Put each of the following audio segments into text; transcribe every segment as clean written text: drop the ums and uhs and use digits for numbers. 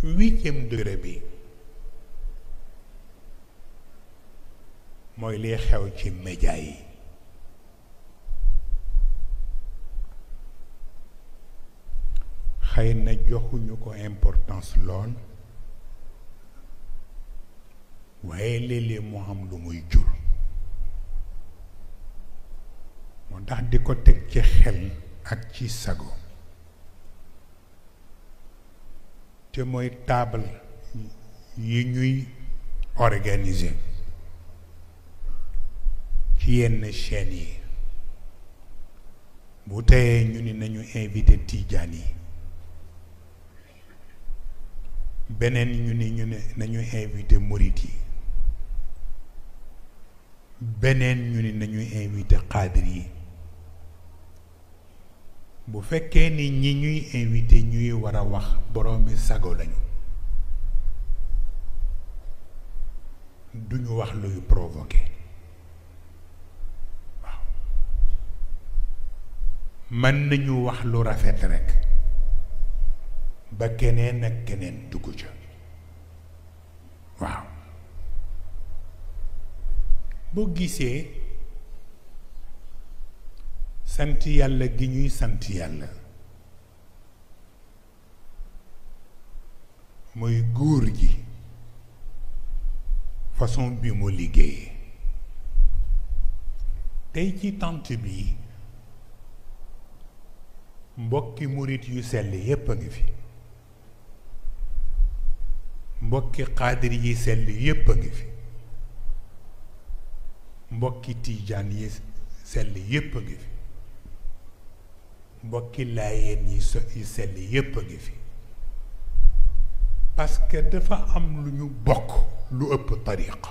8e degré bi mooy liy xew ci média yi. xëy na joxuñu ko importance lool waaye léeg-léeg mu am lu muy jur moo tax di ko teg ci xel ak ci sago te mooy table yi ñuy organiser ci yenn chaînes yi bu teyee ñu ni nañu invité tijaan yi beneen ñu ne nañu invité murit yi beneen ñu ni nañu invité xaadir yi bu fekkee ni ñi ñuy invité ñuy war a wax boroomi sago lañu duñu wax luy provoqué waaw mën nañu wax lu rafet rekk ba keneen ak keneen dugg ca waaw boo gisee sant yàlla gi ñuy sant yàlla mooy góor gi façon bi mu liggéeyee tey ci tant bi mbokki murit yu sell yépp a ngi fi mbokki xaadir yi sell yépp a ngi fi mbokki tiijaan yi sell yépp a ngi fi mbokki laayeen yi sell yépp a ngi fi parce que dafa am lu ñu bokk lu ëpp tariqa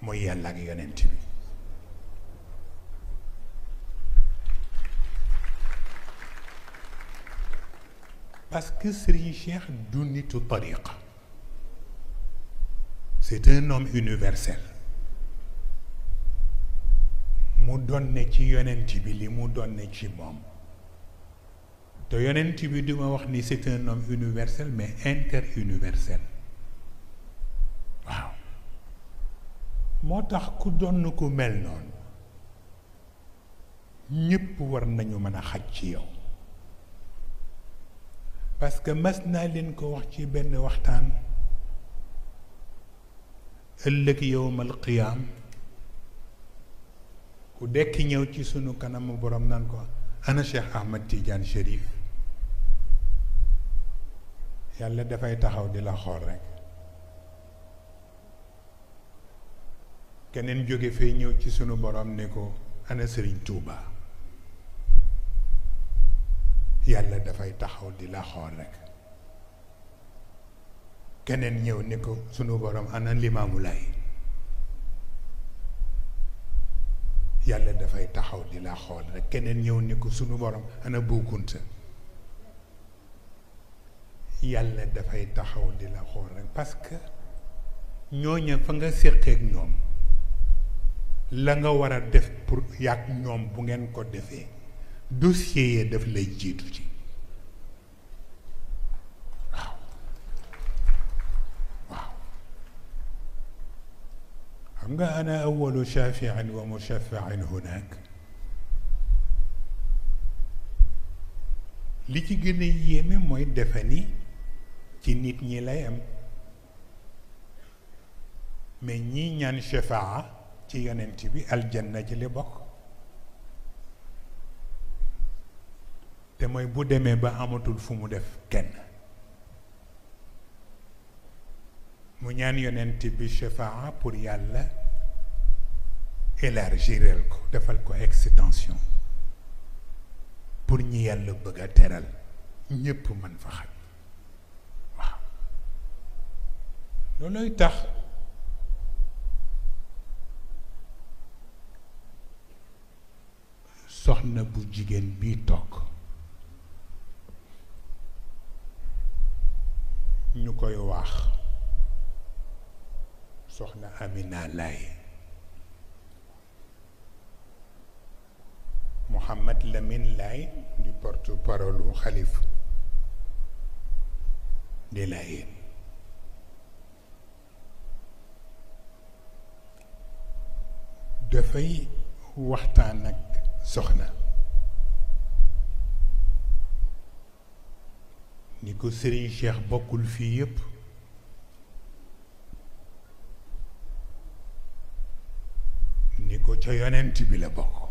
mooy yàlla ak yonent bi parce que Serigne Cheikh du nitu tariqa c'est un homme universel mu donne ci yonent bi li mu donne ci moom te yonent bi duma wax ni c'est un homme universel mais interuniversel waaw moo tax ku donn ku mel noonu ñépp war nañu mën a xaj ci yow parce que mas naa leen ko wax ci benn waxtaan ëllëg yowmal qiyaam ku dekki ñëw ci sunu kanamu borom naan ko ana Cheikh Ahmad Tidiane Chérif yàlla dafay taxaw di la xool rekk keneen jóge fee ñëw ci sunu borom ne ko ana Serigne Touba yàlla dafay taxaw di la xool rekk keneen ñëw ni ko sunu borom ana Limaamu Laay yàlla dafay taxaw di la xool rekk keneen ñëw ni ko sunu borom ana Bou Kounta yàlla dafay taxaw di la xool rekk parce que ñooña fa nga séqeek ñoom la nga war a def pour yàgg ñoom bu ngeen ko defee dossier yi daf lay jiitu ci waaw waaw xam nga ana awalu shafiin wa mushafain hunak li ci gën a yéeme mooy defe ni ci nit ñi lay am mais ñii ñaan shafaa ci yonent bi aljanna ci li bokk te mooy bu demee ba amatul fu mu def kenn mu ñaan yonent bi shafaa pour yàlla élargirel ko defal ko extension pour ñi yàlla bëgg a teral ñépp mën fa xaj waaw looluy tax soxna bu jigéen bii toog ñu koy wax soxna Amina Laye Mouhamad Lamine Laye di porte-parole u xalif di Layeen dafay waxtaan ak soxna ni ko Serigne Cheikh bokkul fii yépp ni ko ca yonent bi la bokk